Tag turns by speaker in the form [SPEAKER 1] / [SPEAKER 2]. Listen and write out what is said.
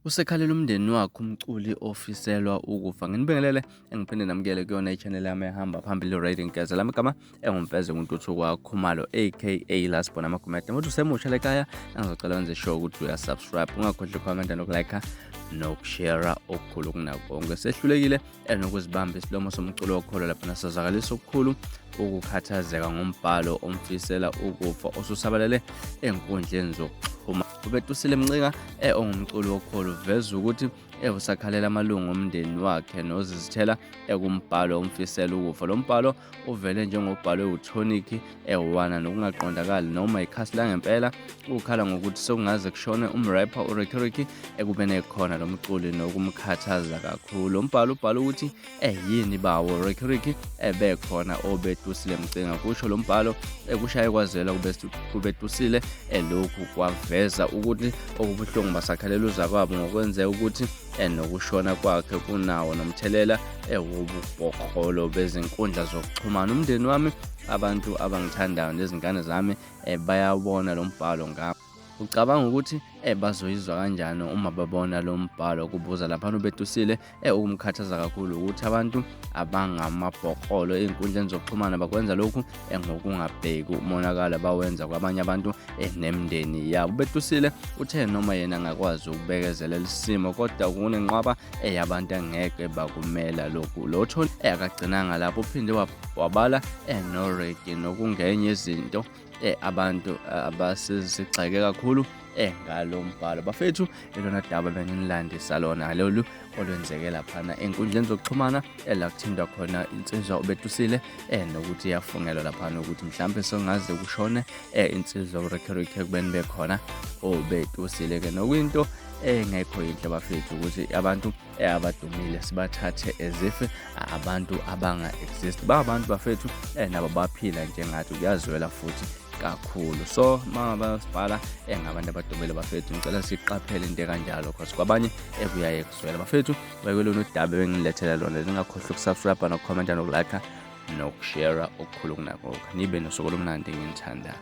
[SPEAKER 1] Usekhalela umndeni wakhe umculi ofiselwa ukufa. Nginibingelele engiphinde namukele kuyona i-channel yami ehamba phambili Rating Geza. Lami igama enguMfeze nguNtuthu kwaKhumalo aka Last Born Amagumede. Ukuthi usemusha lekhaya engizocela wenze sure ukuthi uyasubscribe, ungakhohlwa ukhomenta nokulike nokushare okukhulu kunako konke. Sehlulekile enokuzibamba isilomo somculo wokholo lapha nasazwakalisa okukhulu ukukhathazeka ngombhalo omfisela ukufa osusabalele enkundleni zokuxhuma. UBetusile Mcinga ongumculi wokholo uveza ukuthi usakhalela amalungu omndeni wakhe nozizithela ekumbhalo omfisela ukufa. Lo mbhalo uvele njengobhalwe uTonic ewana nokungaqondakali noma ikhasi langempela ukhala ngokuthi sekungaze kushone umrapper uRicky Ricky ekubeni ekhona lo mculi nokumkhathaza kakhulu. Lo mbhalo ubhala ukuthi yini bawo Ricky Ricky ebekhona obetusile Mcinga, kusho lo mbhalo ekushaye kwazela kubetusile. Lokhu kwaveza ukuthi okubuhlungu basakhalela uzakwabo ngokwenzeka ukuthi nokushona kwakhe kunawo nomthelela ewububhoklolo bezinkundla zokuxhumana. Umndeni wami, abantu abangithandayo nezingane zami bayawubona lo mbhalo ngami. Ucabanga ukuthi bazoyizwa kanjani uma babona lo mbhalo, kubuza laphana uBetusile. Okumkhathaza kakhulu ukuthi abantu abangamabhoklolo ey'nkundleni zokuxhumana bakwenza lokhu ngokungabheki umonakalo abawenza kwabanye abantu nemindeni yabo. UBetusile uthe noma yena angakwazi ukubekezelela isimo kodwa kunenqwaba eyabantu angeke bakumela lokhu. Lo Tony akagcinanga lapho, uphinde wabala noReggie nokungenye izinto abantu abasizigxeke kakhulu ngalo mbhalo. Bafethu, ilona daba benginilandisa lona lolu olwenzeke laphana enkundleni zokuxhumana ela kuthintwa khona insizwa uBetusile nokuthi iyafungelwa laphana ukuthi mhlampe sengaze kushone insizwa uRicky Ricky ekubeni bekhona oBetusile ke, nokuyinto engekho yinhle bafethu ukuthi abantu abadumile sibathathe as if abantu abanga-exist. Ba abantu bafethu, nabo baphila njengathi, kuyazwela futhi kakhulu. So uma sibhala engabantu abadumile bafethu, ngicela siqaphele into ekanjalo cause kwabanye ekuyaye kuzwela. Bafethu, bekulona udaba ebengilethela lona. Ningakhohlwa ukusubscribe nokukhomenta nokulike nokushare okukhulu kunakho. Nibe nosuku olumnandi, nginithanda.